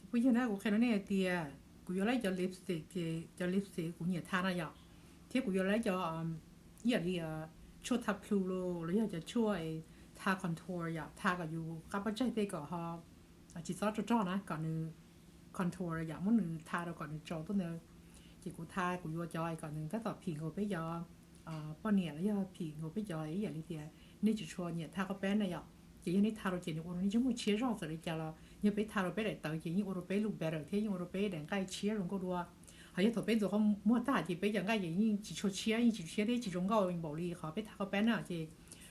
Phooj ywg na, kuv qhia rau nej hais tias kuv yuav lawv cov lipstick ces cov lipstick kuv nyiam tha no yom, thiab kuv yuav lawv cov ib yam li tshuaj tha plhu los yog cov tshuaj tha contour yom, tha kom yus qab pob tsaig tej kom ho tsis txhob rog rog na, kom nws contour yom, muab nws tha rau kom nws tsaus tuaj ntawd. Ces kuv tha kuv yuav cov kom nws tab tom phim nkaus peb cov poj niam los yog phim nkaus peb cov ib yam li tias nej tsis tshua nyiam tha qhov peb na yom. Ces yog nej tha rau ces nws ua rau nej ntsej muag tshiab zog txawm li cas los yog peb tha rau peb daim tawv ces yeej ua rau peb look better thiab yeej ua rau peb daim nqaij tshiab zoo nkauj dua. Ho yog thaum peb ntxuav qhov muag tag ces peb cov nqaij ces yeej tsis tshua tshiab, yeej tsis tshiab thiab tsis zoo nkauj npaum li qhov peb tha qhov peb na. Ces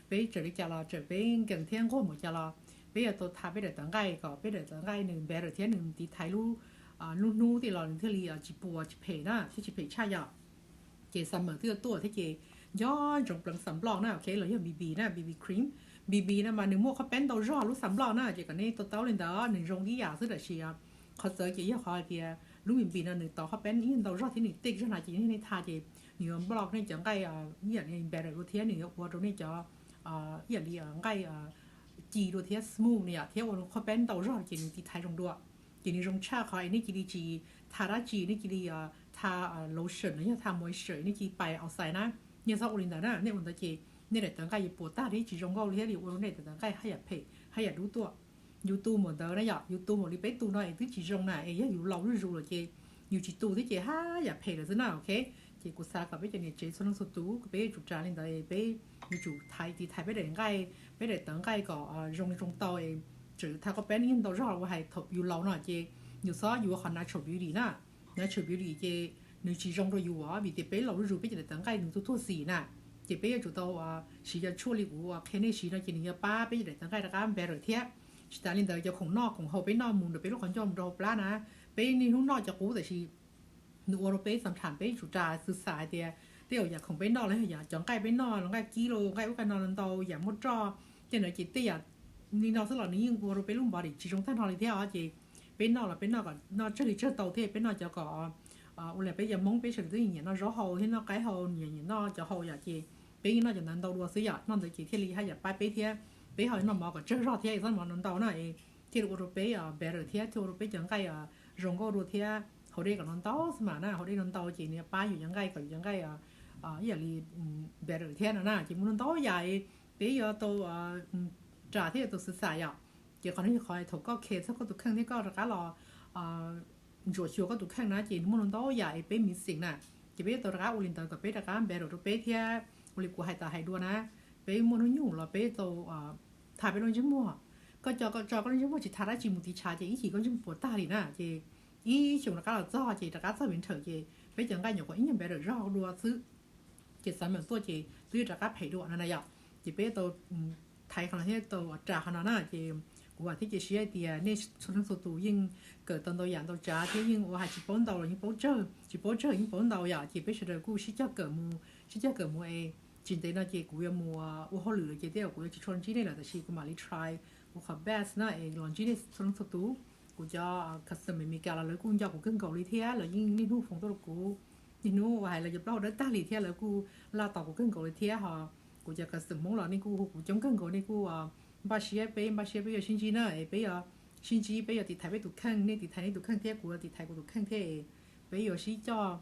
peb txawm li cas los txawm peb nkees thiab nquag npaum cas los peb yuav tau tha peb daim tawv nqaij kom peb daim tawv nqaij nws better thiab nws tiv thaiv lub, lub hnub tej los nws thiaj li tsis puas tsis phem na thiab tsis phem tshaj yom. Ces summer twb yuav tuaj thiab ces nco ntsoov pleev sunblock na, ok, los yog BB na, BB cream. BB no mas nws muaj qhov peb ntau zog lub sunblock na, ces kom nej to taub li ntawd, nws zoo ib yam xwb tab sis qhov txawv ces yog qhov hais tias lub BB no nws tov qhov peb ib ntau zog thiab nws thick zog na, ces nej tha ces nws yuav block nej cov nqaij ib yam li better dua thiab nws yuav ua rau nej cov ib yam li nqaij ci dua thiab smooth na yom, thiab ua rau qhov peb ntau zog ces nws tiv thaiv zoo dua. Ces nws zoo tshaj qhov es nej cia li tsis tha dab tsi, nej cia li tha lotion los yog tha moisture, nej cia li pais outside na. Nej txhob ua li ntawd na, nej ua ntawd ces nej daim tawv nqaij yuav puas tag thiab tsis zoo nkauj li thiab li ua rau nej daim tawv nqaij haj yam phem haj yam dub tuaj. Yus tu npaum ntawd na yom, yus tu npaum li peb tu no es twb tsis zoo na, es yog yus laus zuj zus lawm ces yus tsis tu thiab ces haj yam phem lawm xwb na, ok. Ces kuv xav kom peb cov niam tsev txhua leej txhua tus kom peb yuav tsum ras li ntawd, peb yuav tsum tiv thaiv peb daim nqaij, peb daim tawv nqaij kom zoo li zoo tau. Tseem tha qhov peb yeej ntau zog ua hais thaum yus laus no ces yus txhob yuav qhov natural beauty na. Natural beauty ces nws tsis zoo rau yus vim tias peb laus zuj zus peb cov daim tawv nqaij nws tuaj tuag xim na. Ces peb yuav tsum tau siv cov tshuaj li kuv qhia nej siv no ces nws yuav pab peb cov daim tawv nqaij rov qab better thiab. Tsis tas li ntawd cov khoom noj khoom haus peb noj mus nrog peb lub qhov ncauj mus rau hauv plab na, peb niaj hnub noj cov qub tab sis nws ua rau peb sometimes peb tsum ras xwm xam hais tias tej zaum yam khoom peb noj los yog yam cov nqaij peb noj los nqaij kib los nqaij ub nqaij no ntau yam muaj roj tej no ces tej yam li no xwb los nws yeej ua rau peb lub body tsis zoo tag nrho li thiab os. Ces peb noj los peb noj kom noj tsawg li tsawg tau thiab peb noj cov kom ua li peb cov Hmoob peb sawv daws twb nyiam noj zaub hau thiab noj qaib hau, nyiam nyiam noj cov hau yom, ces peb yeej noj cov ntawd ntau dua xwb yom. Noj ntawd ces thiaj li haj yam pab peb thiab peb ho noj mov kom tsawg zog thiab txhob mov ntau ntau na es thiaj li ua rau peb better thiab thiaj ua rau peb cov nqaij zoo nkauj dua thiab. Haus dej kom ntau ntau xwb mas na, haus dej ntau ntau ces nws pab yus cov nqaij kom yus cov nqaij ib yam li better thiab no na. Ces muaj ntau ntau yam peb yuav tau ras thiab yuav tau xwm xam yom. Ces qhov no yog qhov thaum koj care txog koj tus kheej thiab koj rov qab los ntsuam xyuas koj tus kheej na ces nws muaj ntau ntau yam es peb missing na. Ces peb yuav tau rov qab ua li ntawd kom peb rov qab better rau peb thiab. Ua li kuv hais tas hais dua na, peb muaj hnub nyoog los peb tau tha peb lub ntsej muag. Koj tso koj lub ntsej muag tsis tha dab tsi mus tiv tshav ces ib chim koj ntsej muag puas tag li na. Ces ib xyoos rov qab los txog ces rov qab txog winter ces peb cov nqaij nyuam qhuav ib nyuag better zog dua xwb. Ces summer tuaj ces twb yuav rov qab phem dua no na yom. Ces peb tau thaiv qhov no thiab tau ras qhov no na. Ces kuv vam thiab cia siab hais tias nej txhua leej txhua tus yeej kawm tau ntau yam ntau tsav thiab yeej ua hais tsis paub ntau los yeej paub tsawg, tsis paub tsawg yeej paub ntau yom. Ces peb sawv daws kuj sib cog kawm mus, sib cog kawm mus es tsis ntev no ces kuv yuav mus ua hauj lwm lawm ces tej zaum kuv yuav tsis tshua ntsib nej lawm tab sis kuv mam li try kuv qhov best na es los ntsib nej txhua leej txhua tus. Kuv cov custom Amelikas los lawv kuj nco kuv kawg nkaus li thiab lawv yeej niaj hnub foos tuaj rau kuv, niaj hnub ua hais lawv cov plaub hau dawb tag li thiab lawv kuj laj tos kuv kawg nkaus li thiab ho kuv cov custom Hmoob los nej kuj hu kuv coob kawg nkaus, nej kuj npaj siab, peb npaj siab peb yuav sib ntsib na es peb yuav sib ntsib, peb yuav tiv thaiv peb tus kheej, nej tiv thaiv nej tus kheej thiab kuv yuav tiv thaiv kuv tus kheej thiab es peb yuav sib coj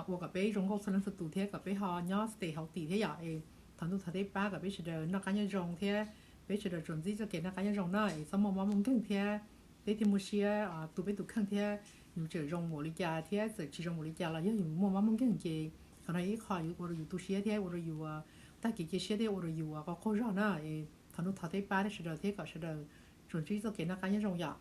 ua kom peb zoo nkauj txhua leej txhua tus thiab kom peb ho nyob stay healthy thiab yom. Es thov ntuj thov teb pab kom peb sawv daws noj qab nyob zoo thiab peb sawv daws tsuas ntsib txoj kev noj qab nyob zoo na es txhob muaj mob muaj nkeeg thiab peb thiaj muaj siab tu peb tus kheej thiab yus txawm zoo npaum li cas thiab txawm tsis zoo npaum li cas los yog yus muaj mob muaj nkeeg ces qhov no ib qho yuav ua rau yus tu siab thiab ua rau yus tag kev cia siab thiab ua rau yus qaug qaug zog na. Es thov ntuj thov teb pab thiab sawv daws thiab kom sawv daws tsuas ntsib txoj kev noj qab nyob zoo yom.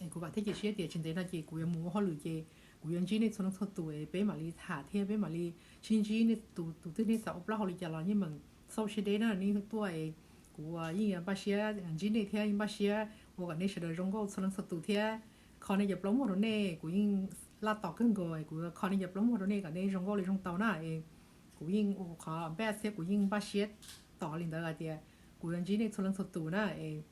Es kuv vam thiab cia siab tias tsis ntev no ces kuv yuav mus ua hauj lwm ces kuv yuav ntsib nej txhua leej txhua tus es peb mam li tham thiab peb mam li sib ntsib, nej tus twg nej xav ua plaub hau li cas los nej meem xauj siab deb na, nej tuaj es kuv yeej yuav npaj siab ntsib nej thiab yeej npaj siab ua kom nej sawv daws zoo nkauj txhua leej txhua tus thiab kho nej cov plaub muag rau nej. Kuv yeej laj tos kawg nkaus es kuv yuav kho nej cov plaub muag rau nej kom nej zoo nkauj li zoo tau na. Es kuv yeej ua qhov best thiab kuv yeej npaj siab tos li ntawd hais tias kuv yuav ntsib nej txhua leej txhua tus na. Es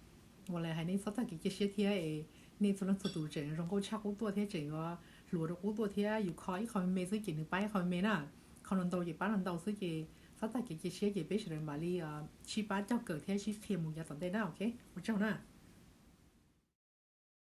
ua li hais nej txhob tag kev cia siab thiab es nej txhua leej txhua tus tseem zoo nkauj tshaj qub tuaj thiab tseem yuav hluas rau qub tuaj thiab yus kho ib qho me me xwb ces nws pab ib qho me me na. Kho no ntau ces pab no ntau xwb ces txhob tag kev cia siab ces peb sawv daws mam li sib pab cog kawm thiab sib qhia mus yav tom ntej na, ok. Ua tsaug na.